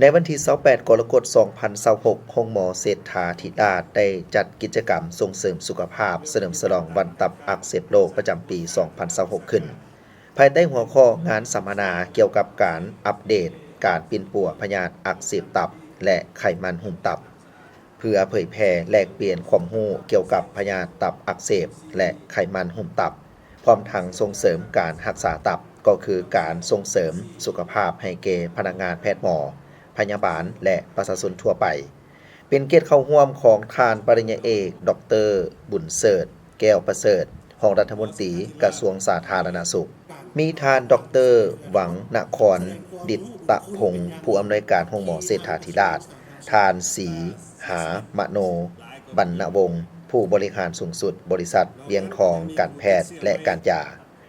ໃນວັນທີຊາວແປດ ກໍລະກົດ ສອງພັນຊາວຫົກ, ໂຮງໝໍເສດຖາທິລາດໄດ້ຈັດກິດຈະກຳສົ່ງເສີມສຸຂະພາບ ສະເຫຼີມສະຫຼອງວັນຕັບອັກເສບໂລກປະຈຳປີ ສອງພັນຊາວຫົກ ຂຶ້ນ, ພາຍໃຕ້ຫົວຂໍ້ງານສຳມະນາກ່ຽວກັບການອັບເດດການປິ່ນປົວພະຍາດອັກເສບຕັບ ແລະ ໄຂມັນຫຸ້ມຕັບ. ເພື່ອເຜີຍແຜ່ແລກປ່ຽນຄວາມຮູ້ກ່ຽວກັບພະຍາດຕັບອັກເສບ ແລະ ໄຂມັນຫຸ້ມຕັບ, ພ້ອມທັງສົ່ງເສີມການຮັກສາຕັບ, ກໍຄືການສົ່ງເສີມສຸຂະພາບໃຫ້ແກ່ພະນັກງານແພດໝໍ, ພະຍາບານ ແລະ ປະຊາຊົນທົ່ວໄປ. ເປັນກຽດເຂົ້າຮ່ວມຂອງທ່ານປະລິນຍາເອກ ດອກເຕີ ບຸນເສີດ ແກ້ວປະເສີດ, ຮອງລັດຖະມົນຕີກະຊວງສາທາລະນະສຸກ, ມີທ່ານ ດອກເຕີ ວັງນະຄອນ ດິດຕະພົງ ຜູ້ອຳນວຍການໂຮງໝໍເສດຖາທິລາດ, ທ່ານ ສີຫາມະໂນ ບັນນະວົງ ຜູ້ບໍລິຫານສູງສຸດບໍລິສັດວຽງທອງການແພດ ແລະ ການຢາ,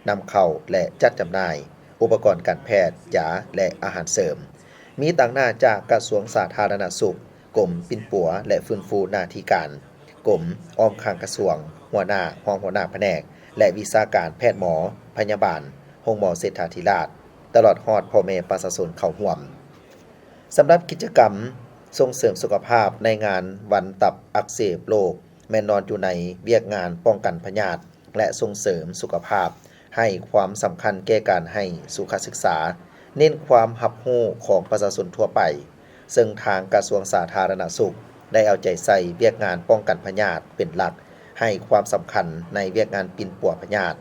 ນຳເຂົ້າ ແລະ ຈັດຈຳໜ່າຍອຸປະກອນການແພດ, ຢາ ແລະ ອາຫານເສີມ. ມີຕາງໜ້າຈາກກະຊວງສາທາລະນະສຸກ, ກົມປິ່ນປົວ ແລະ ຟື້ນຟູໜ້າທີ່ການ, ກົມອ້ອມຂ້າງກະຊວງ, ຫົວໜ້າ, ຮອງຫົວໜ້າພະແນກ ແລະ ວິຊາການແພດໝໍ, ພະຍາບານ, ໂຮງໝໍເສດຖາທິລາດ, ຕະຫຼອດຮອດພໍ່ແມ່ປະຊາຊົນເຂົ້າຮ່ວມ. ສຳລັບກິດຈະກຳສົ່ງເສີມສຸຂະພາບໃນງານວັນຕັບອັກເສບໂລກ ແມ່ນນອນຢູ່ໃນວຽກງານປ້ອງກັນພະຍາດ ແລະ ສົ່ງເສີມສຸຂະພາບ, ໃຫ້ຄວາມສຳຄັນແກ່ການໃຫ້ສຸຂະສຶກສາ, ເນັ້ນຄວາມຮັບຮູ້ຂອງປະຊາຊົນທົ່ວໄປ, ເຊິ່ງທາງກະຊວງສາທາລະນະສຸກໄດ້ເອົາໃຈໃສ່ວຽກງານປ້ອງກັນພະຍາດເປັນຫຼັກ, ໃຫ້ຄວາມສຳຄັນໃນວຽກງານປິ່ນປົວພະຍາດ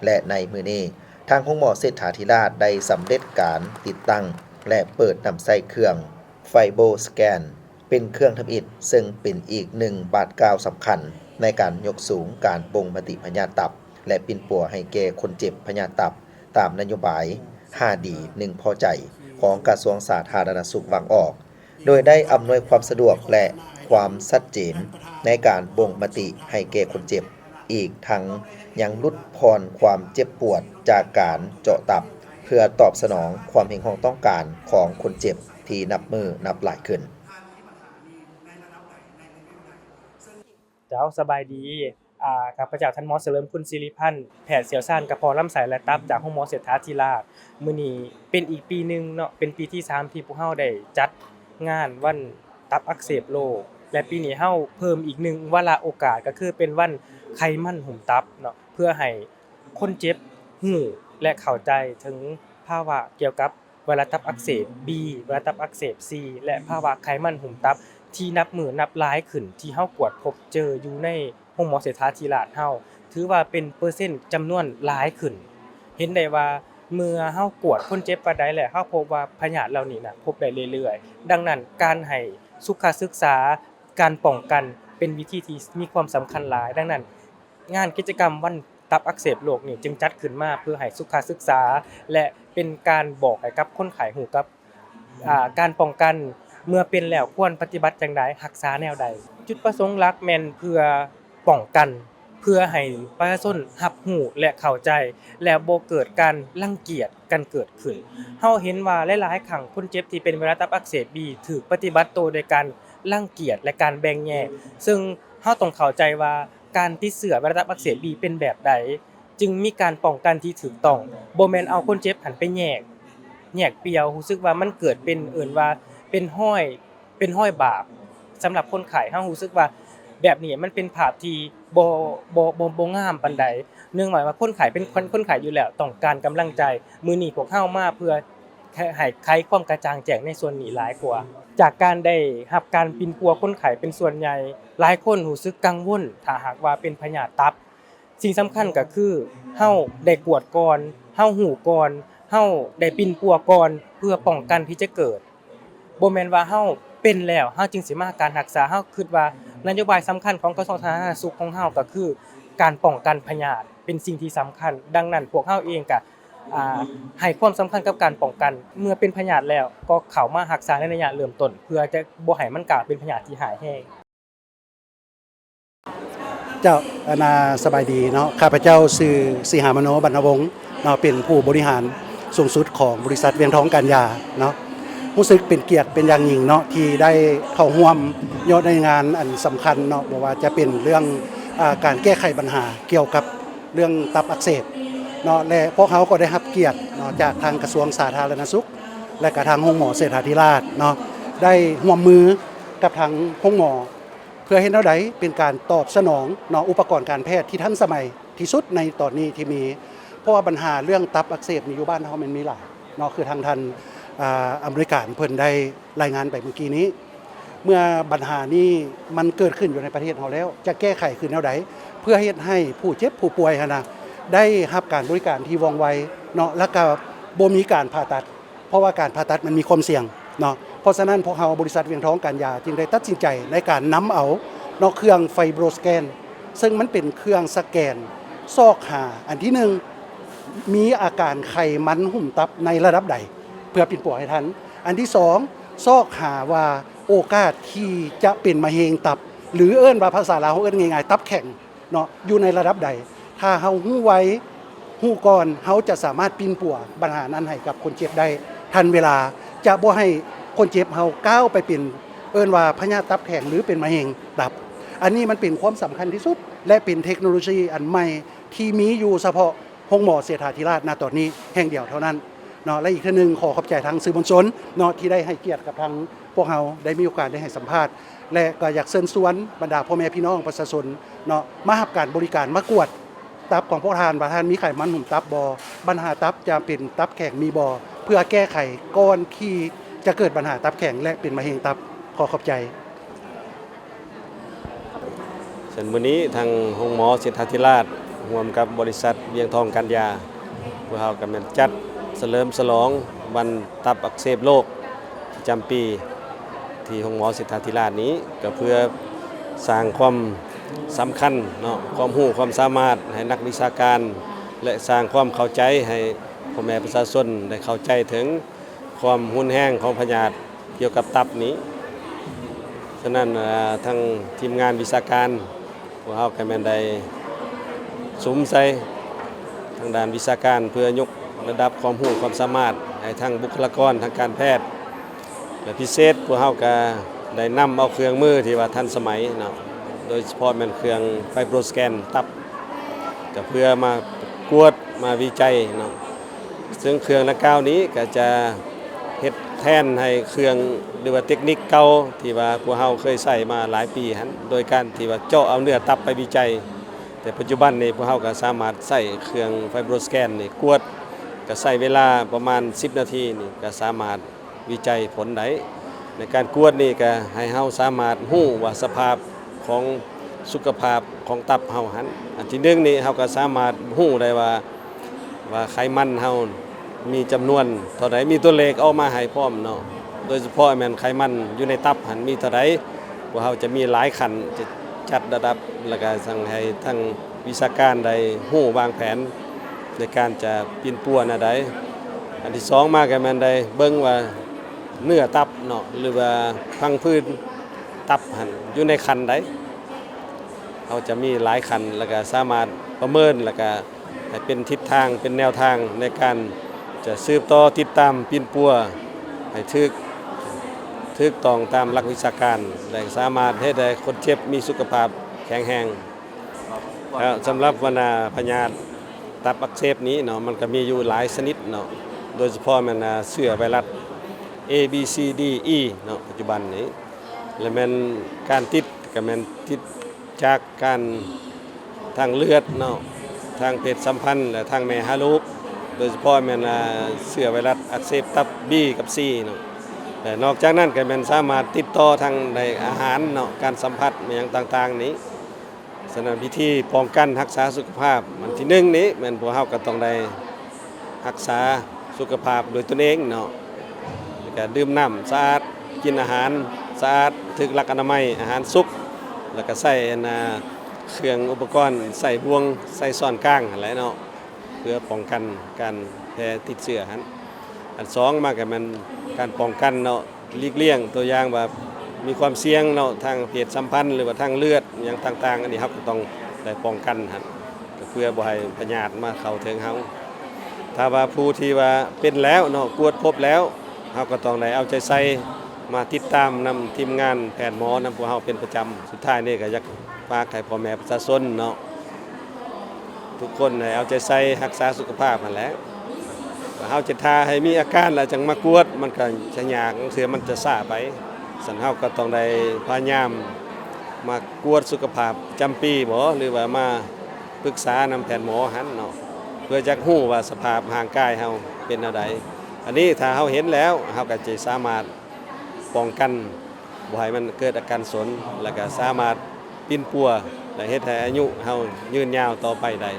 ແລະ ໃນມື້ນີ້, ທາງໂຮງໝໍເສດຖາທິລາດໄດ້ສຳເລັດການຕິດຕັ້ງ ແລະ ເປີດນຳໃຊ້ເຄື່ອງ Fiber Scan ເປັນເຄື່ອງທຳອິດ, ເຊິ່ງເປັນອີກໜຶ່ງບາດກ້າວສຳຄັນໃນການຍົກສູງການບົ່ງມະຕິພະຍາດຕັບ ແລະ ປິ່ນປົວໃຫ້ແກ່ຄົນເຈັບພະຍາດຕັບ ຕາມນະໂຍບາຍ ຫ້າດີ ໜຶ່ງພໍໃຈ ຂອງກະຊວງສາທາລະນະສຸກວາງອອກ, ໂດຍໄດ້ອຳນວຍຄວາມສະດວກ ແລະ ຄວາມຊັດເຈນໃນການບົ່ງມະຕິໃຫ້ແກ່ຄົນເຈັບ, ອີກທັງຍັງຫຼຸດຜ່ອນຄວາມເຈັບປວດຈາກການເຈາະຕັບ, ເພື່ອຕອບສະໜອງຄວາມຮຽກຮ້ອງຕ້ອງການຂອງຄົນເຈັບທີ່ນັບມື້ນັບຫຼາຍຂຶ້ນ. ເຈົ້າ ສະບາຍດີ. ອາ ຂ້າພະເຈົ້າ ທ່ານໝໍ ສະເຫຼີມຄຸນ ສິລິພັນ ແພດຊ່ຽວຊານກະເພາະລຳໄສ້ ແລະ ຕັບ ຈາກໂຮງໝໍເສດຖາທິລາດ. ມື້ນີ້ເປັນອີກປີໜຶ່ງເນາະ, ເປັນປີທີສາມທີ່ພວກເຮົາໄດ້ຈັດງານວັນຕັບອັກເສບໂລກ ແລະ ປີນີ້ເຮົາເພີ່ມອີກໜຶ່ງວາລະໂອກາດ ກໍຄືເປັນວັນໄຂມັນຫຸ້ມຕັບເນາະ, ເພື່ອໃຫ້ຄົນເຈັບຮູ້ ແລະ ເຂົ້າໃຈເຖິງພາວະກ່ຽວກັບ ໄວຣັສຕັບອັກເສບ B ໄວຣັສຕັບອັກເສບ C ແລະ ພາວະໄຂມັນຫຸ້ມຕັບທີ່ນັບມື້ນັບຫຼາຍຂຶ້ນ ທີ່ເຮົາກວດພົບເຈີຢູ່ໃນໂຮງໝໍເສດຖາທິລາດເຮົາ ຖືວ່າເປັນເປີເຊັນຈຳນວນຫຼາຍຂຶ້ນ. ເຫັນໄດ້ວ່າເມື່ອເຮົາກວດຄົນເຈັບປານໃດແລ້ວ ເຮົາພົບວ່າພະຍາດເຫຼົ່ານີ້ນະ ພົບໄດ້ເລື້ອຍໆ. ດັ່ງນັ້ນ ການໃຫ້ສຸຂະສຶກສາ, ການປ້ອງກັນ ເປັນວິທີທີ່ມີຄວາມສຳຄັນຫຼາຍ. ດັ່ງນັ້ນ ງານກິດຈະກຳວັນ ຕັບອັກເສບໂລກນີ້ຈຶ່ງຈັດຂຶ້ນມາເພື່ອໃຫ້ສຸຂະສຶກສາ ແລະ ເປັນການບອກໃຫ້ກັບຄົນໄຂ້ຮູ້ກັບ ອາ ການປ້ອງກັນ ເມື່ອເປັນແລ້ວຄວນປະຕິບັດຈັ່ງໃດ, ຮັກສາແນວໃດ. ຈຸດປະສົງຫຼັກແມ່ນເພື່ອປ້ອງກັນ, ເພື່ອໃຫ້ປະຊາຊົນຮັບຮູ້ ແລະ ເຂົ້າໃຈ ແລະ ບໍ່ເກີດການລັງກຽດກັນເກີດຂຶ້ນ. ເຮົາເຫັນວ່າຫຼາຍໆຄັ້ງຄົນເຈັບທີ່ເປັນໄວຣັສຕັບອັກເສບ B ຖືກປະຕິບັດໂຕໂດຍການລັງກຽດ ແລະ ການແບ່ງແຍກ, ເຊິ່ງເຮົາຕ້ອງເຂົ້າໃຈວ່າ ການຕິດເຊື້ອໄວຣັສຕັບອັກເສບ B ເປັນແບບໃດ, ຈຶ່ງມີການປ້ອງກັນທີ່ຖືກຕ້ອງ, ບໍ່ແມ່ນເອົາຄົນເຈັບຫັ້ນໄປແຍກ, ແຍກປ່ຽວ, ຮູ້ສຶກວ່າມັນເກີດເປັນ ເອີ້ນວ່າເປັນຮອຍ, ເປັນຮອຍບາບ. ສຳລັບຄົນໄຂ້ ເຮົາຮູ້ສຶກວ່າແບບນີ້ມັນເປັນພາບທີ່ບໍ່, ບໍ່, ບໍ່, ບໍ່ງາມປານໃດ, ເນື່ອງຈາກວ່າຄົນໄຂ້ເປັນຄົນ, ຄົນໄຂ້ຢູ່ແລ້ວ ຕ້ອງການກຳລັງໃຈ. ມື້ນີ້ພວກເຮົາມາເພື່ອ ໃຫ້ໄຂຄວາມກະຈ່າງແຈ້ງໃນສ່ວນນີ້ຫຼາຍກວ່າ. ຈາກການໄດ້ຮັບການປິ່ນປົວຄົນໄຂ້ເປັນສ່ວນໃຫຍ່, ຫຼາຍຄົນຮູ້ສຶກກັງວົນຖ້າຫາກວ່າເປັນພະຍາດຕັບ. ສິ່ງສຳຄັນກໍຄື ເຮົາໄດ້ກວດກ່ອນ, ເຮົາຮູ້ກ່ອນ, ເຮົາໄດ້ປິ່ນປົວກ່ອນ ເພື່ອປ້ອງກັນທີ່ຈະເກີດ. ບໍ່ແມ່ນວ່າເຮົາເປັນແລ້ວ ເຮົາຈຶ່ງຊິມາຫາການຮັກສາ. ເຮົາຄິດວ່ານະໂຍບາຍສຳຄັນຂອງກະຊວງສາທາລະນະສຸກຂອງເຮົາ ກໍຄືການປ້ອງກັນພະຍາດເປັນສິ່ງທີ່ສຳຄັນ. ດັ່ງນັ້ນ ພວກເຮົາເອງກໍ ອາ ໃຫ້ຄວາມສຳຄັນກັບການປ້ອງກັນ. ເມື່ອເປັນພະຍາດແລ້ວ ກໍເຂົ້າມາຮັກສາໃນໄລຍະເລີ່ມຕົ້ນ ເພື່ອຈະບໍ່ໃຫ້ມັນກາຍເປັນພະຍາດທີ່ຮ້າຍແຮງ. ເຈົ້າ ອັນນ່າ ສະບາຍດີເນາະ, ຂ້າພະເຈົ້າຊື່ ສີຫາມະໂນ ບັນນະວົງເນາະ, ເປັນຜູ້ບໍລິຫານສູງສຸດຂອງບໍລິສັດວຽງທອງການຢາເນາະ. ຮູ້ສຶກເປັນກຽດເປັນຢ່າງຍິ່ງເນາະ ທີ່ໄດ້ເຂົ້າຮ່ວມຍອດໃນງານອັນສຳຄັນເນາະ, ບໍ່ວ່າຈະເປັນເລື່ອງ ອາ ການແກ້ໄຂບັນຫາກ່ຽວກັບເລື່ອງຕັບອັກເສບເນາະ ແລະ ພວກເຮົາກໍໄດ້ຮັບກຽດເນາະ ຈາກທາງກະຊວງສາທາລະນະສຸກ ແລະ ກະທາງໂຮງໝໍເສດຖາທິລາດເນາະ ໄດ້ຮ່ວມມືກັບທາງໂຮງໝໍ ເພື່ອເຮັດແນວໃດເປັນການຕອບສະໜອງເນາະ ອຸປະກອນການແພດທີ່ທັນສະໄໝທີ່ສຸດໃນຕອນນີ້ທີ່ມີ ເພາະວ່າບັນຫາເລື່ອງຕັບອັກເສບນີ້ຢູ່ບ້ານເຮົາມັນມີຫຼາຍເນາະ ຄືທາງທ່ານ ອາ ອາເມລິການເພິ່ນໄດ້ລາຍງານໄປເມື່ອກີ້ນີ້. ເມື່ອບັນຫານີ້ມັນເກີດຂຶ້ນຢູ່ໃນປະເທດເຮົາແລ້ວ ຈະແກ້ໄຂຄືແນວໃດ ເພື່ອເຮັດໃຫ້ຜູ້ເຈັບຜູ້ປ່ວຍຫັ້ນນະ ໄດ້ຮັບການບໍລິການທີ່ວ່ອງໄວເນາະ ແລ້ວກໍບໍ່ມີການຜ່າຕັດ ເພາະວ່າການຜ່າຕັດມັນມີຄວາມສ່ຽງເນາະ. ເພາະສະນັ້ນ ພວກເຮົາບໍລິສັດວຽງທອງການຢາຈຶ່ງໄດ້ຕັດສິນໃຈໃນການນຳເອົາເນາະ ເຄື່ອງໄຟໂບຣສະແກນ ເຊິ່ງມັນເປັນເຄື່ອງສະແກນຊອກຫາ ອັນທີໜຶ່ງ ມີອາການໄຂມັນຫຸ້ມຕັບໃນລະດັບໃດ ເພື່ອປິ່ນປົວໃຫ້ທັນ. ອັນທີສອງ ຊອກຫາວ່າໂອກາດທີ່ຈະເປັນມະເຮັງຕັບ ຫຼື ເອີ້ນວ່າພາສາລາວເຮົາເອີ້ນງ່າຍໆ ຕັບແຂງ ເນາະ ຢູ່ໃນລະດັບໃດ. ຖ້າເຮົາຮູ້ໄວ ຮູ້ກ່ອນ ເຮົາຈະສາມາດປິ່ນປົວບັນຫານັ້ນໃຫ້ກັບຄົນເຈັບໄດ້ທັນເວລາ ຈະບໍ່ໃຫ້ຄົນເຈັບເຮົາກ້າວໄປເປັນ ເອີ້ນວ່າພະຍາດຕັບແຂງ ຫຼື ເປັນມະເຮັງຕັບ. ອັນນີ້ມັນເປັນຄວາມສຳຄັນທີ່ສຸດ ແລະ ເປັນເທັກໂນໂລຊີອັນໃໝ່ທີ່ມີຢູ່ສະເພາະໂຮງໝໍເສດຖາທິລາດນະຕອນນີ້ແຫ່ງດຽວເທົ່ານັ້ນເນາະ. ແລະ ອີກເທື່ອໜຶ່ງ ຂໍຂອບໃຈທາງສື່ມວນຊົນເນາະ ທີ່ໄດ້ໃຫ້ກຽດກັບທາງພວກເຮົາ ໄດ້ມີໂອກາດໄດ້ໃຫ້ສຳພາດ ແລະ ກໍຢາກເຊີນຊວນບັນດາພໍ່ແມ່ພີ່ນ້ອງປະຊາຊົນເນາະ ມາຮັບການບໍລິການ ມາກວດຕັບຂອງພວກທ່ານ ວ່າທ່ານມີໄຂມັນຫຸ້ມຕັບບໍ່, ບັນຫາຕັບຈະເປັນຕັບແຂງມີບໍ່, ເພື່ອແກ້ໄຂກ່ອນທີ່ຈະເກີດບັນຫາຕັບແຂງ ແລະ ເປັນມະເຮັງຕັບ. ຂໍຂອບໃຈ. ເຊິ່ງມື້ນີ້ທາງໂຮງໝໍເສດຖາທິລາດ ຮ່ວມກັບບໍລິສັດວຽງທອງການຢາ ພວກເຮົາກໍແມ່ນຈັດສະເຫຼີມສະຫຼອງວັນຕັບອັກເສບໂລກປະຈຳປີ ທີ່ໂຮງໝໍເສດຖາທິລາດນີ້ ກໍເພື່ອສ້າງຄວາມສຳຄັນເນາະ ຄວາມຮູ້ຄວາມສາມາດໃຫ້ນັກວິຊາການ ແລະ ສ້າງຄວາມເຂົ້າໃຈໃຫ້ພໍ່ແມ່ປະຊາຊົນໄດ້ເຂົ້າໃຈເຖິງຄວາມຮຸນແຮງຂອງພະຍາດກ່ຽວກັບຕັບນີ້. ສະນັ້ນ ເອີ ທາງທີມງານວິຊາການ ພວກເຮົາກໍແມ່ນໄດ້ສຸມໃສ່ທາງດ້ານວິຊາການ ເພື່ອຍົກລະດັບຄວາມຮູ້ຄວາມສາມາດໃຫ້ທັງບຸກຄະລາກອນທາງການແພດ ແລະ ພິເສດ ພວກເຮົາກໍໄດ້ນຳເອົາເຄື່ອງມືທີ່ວ່າທັນສະໄໝເນາະ ໂດຍສະເພາະແມ່ນເຄື່ອງໄຟໂບຣສະແກນຕັບ ກໍເພື່ອມາກວດ ມາວິໄຈເນາະ. ເຊິ່ງເຄື່ອງດັ່ງກ່າວນີ້ກໍຈະເຮັດແທນໃຫ້ເຄື່ອງ ຫຼືວ່າເຕັກນິກເກົ່າທີ່ວ່າພວກເຮົາເຄີຍໃຊ້ມາຫຼາຍປີຫັ້ນ ໂດຍການທີ່ວ່າເຈາະເອົາເນື້ອຕັບໄປວິໄຈ. ແຕ່ປັດຈຸບັນນີ້ພວກເຮົາກໍສາມາດໃຊ້ເຄື່ອງໄຟໂບຣສະແກນນີ້ກວດ ກໍໃຊ້ເວລາປະມານສິບນາທີນີ້ ກໍສາມາດວິໄຈຜົນໄດ້. ໃນການກວດນີ້ກໍໃຫ້ເຮົາສາມາດຮູ້ວ່າສະພາບຂອງສຸຂະພາບຂອງຕັບເຮົາຫັ້ນ ອັນທີໜຶ່ງນີ້ເຮົາກໍສາມາດຮູ້ໄດ້ວ່າ ວ່າໄຂມັນເຮົາມີຈຳນວນເທົ່າໃດ ມີຕົວເລກອອກມາໃຫ້ພ້ອມເນາະ ໂດຍສະເພາະແມ່ນໄຂມັນຢູ່ໃນຕັບຫັ້ນມີເທົ່າໃດ. ພວກເຮົາຈະມີຫຼາຍຂັ້ນ ຈະຈັດລະດັບ ແລ້ວກະສັ່ງໃຫ້ທາງວິຊາການໄດ້ຮູ້ວາງແຜນໃນການຈະປິ່ນປົວແນວໃດ. ອັນທີສອງມາກໍແມ່ນໄດ້ເບິ່ງວ່າເນື້ອຕັບເນາະ ຫຼືວ່າພັງຜືນຕັບຫັ້ນຢູ່ໃນຂັ້ນໃດ. ເຮົາຈະມີຫຼາຍຂັ້ນ ແລ້ວກະສາມາດປະເມີນ ແລ້ວກະ ໃຫ້ເປັນທິດທາງ ເປັນແນວທາງໃນການຈະສືບຕໍ່ຕິດຕາມປິ່ນປົວໃຫ້ຖືກ ຖືກຕ້ອງຕາມຫຼັກວິຊາການ ແລະ ສາມາດເຮັດໃຫ້ຄົນເຈັບມີສຸຂະພາບແຂງແຮງ. ແລ້ວສຳລັບບັນຫາພະຍາດຕັບອັກເສບນີ້ເນາະ ມັນກໍມີຢູ່ຫຼາຍຊະນິດເນາະ ໂດຍສະເພາະແມ່ນ ອາ ເຊື້ອໄວຣັສ A B C D E ເນາະ ປັດຈຸບັນນີ້ ແລະ ແມ່ນການຕິດກໍແມ່ນຕິດຈາກການ ທາງເລືອດເນາະ ທາງເພດສຳພັນ ແລະ ທາງແມ່ຫາລູກ ໂດຍສະເພາະແມ່ນ ອາ ເຊື້ອໄວຣັສອັກເສບຕັບ B ກັບ C ເນາະ ແລະ ນອກຈາກນັ້ນກໍແມ່ນສາມາດຕິດຕໍ່ທາງໃນອາຫານເນາະ ການສຳຜັດຫຍັງຕ່າງໆນີ້. ສະນັ້ນ ວິທີປ້ອງກັນຮັກສາສຸຂະພາບ ອັນທີໜຶ່ງນີ້ແມ່ນພວກເຮົາກໍຕ້ອງໄດ້ ຮັກສາສຸຂະພາບໂດຍຕົນເອງເນາະ ແລ້ວກະດື່ມນ້ຳສະອາດ ກິນອາຫານສະອາດ ຖືກຫຼັກອະນາໄມ ອາຫານສຸກ ແລ້ວກະໃຊ້ອັນນາ ເຄື່ອງອຸປະກອນໃສ່ບ່ວງ ໃສ່ຊ້ອນກາງຫັ້ນແຫຼະເນາະ ເພື່ອປ້ອງກັນການແຜ່ຕິດເຊື້ອຫັ້ນ. ອັນສອງມາກະແມ່ນການປ້ອງກັນເນາະ ຫຼີກລ້ຽງ ຕົວຢ່າງວ່າມີຄວາມສ່ຽງເນາະ ທາງເພດສຳພັນ ຫຼືວ່າທາງເລືອດຫຍັງຕ່າງໆ ອັນນີ້ເຮົາກໍຕ້ອງໄດ້ປ້ອງກັນຫັ້ນ ກໍເພື່ອບໍ່ໃຫ້ພະຍາດມາເຂົ້າເຖິງເຮົາ. ຖ້າວ່າຜູ້ທີ່ວ່າເປັນແລ້ວເນາະ ກວດພົບແລ້ວ ເຮົາກໍຕ້ອງໄດ້ເອົາໃຈໃສ່ ມາຕິດຕາມນຳທີມງານແພດໝໍນຳພວກເຮົາເປັນປະຈຳ. ສຸດທ້າຍນີ້ກໍຢາກ ຝາກໃຫ້ພໍ່ແມ່ປະຊາຊົນເນາະ ທຸກຄົນໃຫ້ເອົາໃຈໃສ່ຮັກສາສຸຂະພາບຫັ້ນແຫຼະ. ເຮົາຈະຖ້າໃຫ້ມີອາການແລ້ວຈັ່ງມາກວດ ມັນກໍຈະຍາກ ບາງເທື່ອມັນຈະຊ້າໄປ. ຊັ້ນເຮົາກໍຕ້ອງໄດ້ພະຍາຍາມມາກວດສຸຂະພາບປະຈຳປີບໍ ຫຼືວ່າມາປຶກສານຳແພດໝໍຫັ້ນເນາະ ເພື່ອຢາກຮູ້ວ່າສະພາບຮ່າງກາຍເຮົາເປັນແນວໃດ. ອັນນີ້ຖ້າເຮົາເຫັນແລ້ວ ເຮົາກໍຈະສາມາດປ້ອງກັນບໍ່ໃຫ້ມັນເກີດອາການສົນ ແລ້ວກໍສາມາດປິ່ນປົວ ແລະ ເຮັດໃຫ້ອາຍຸເຮົາຍືນຍາວຕໍ່ໄປໄດ້.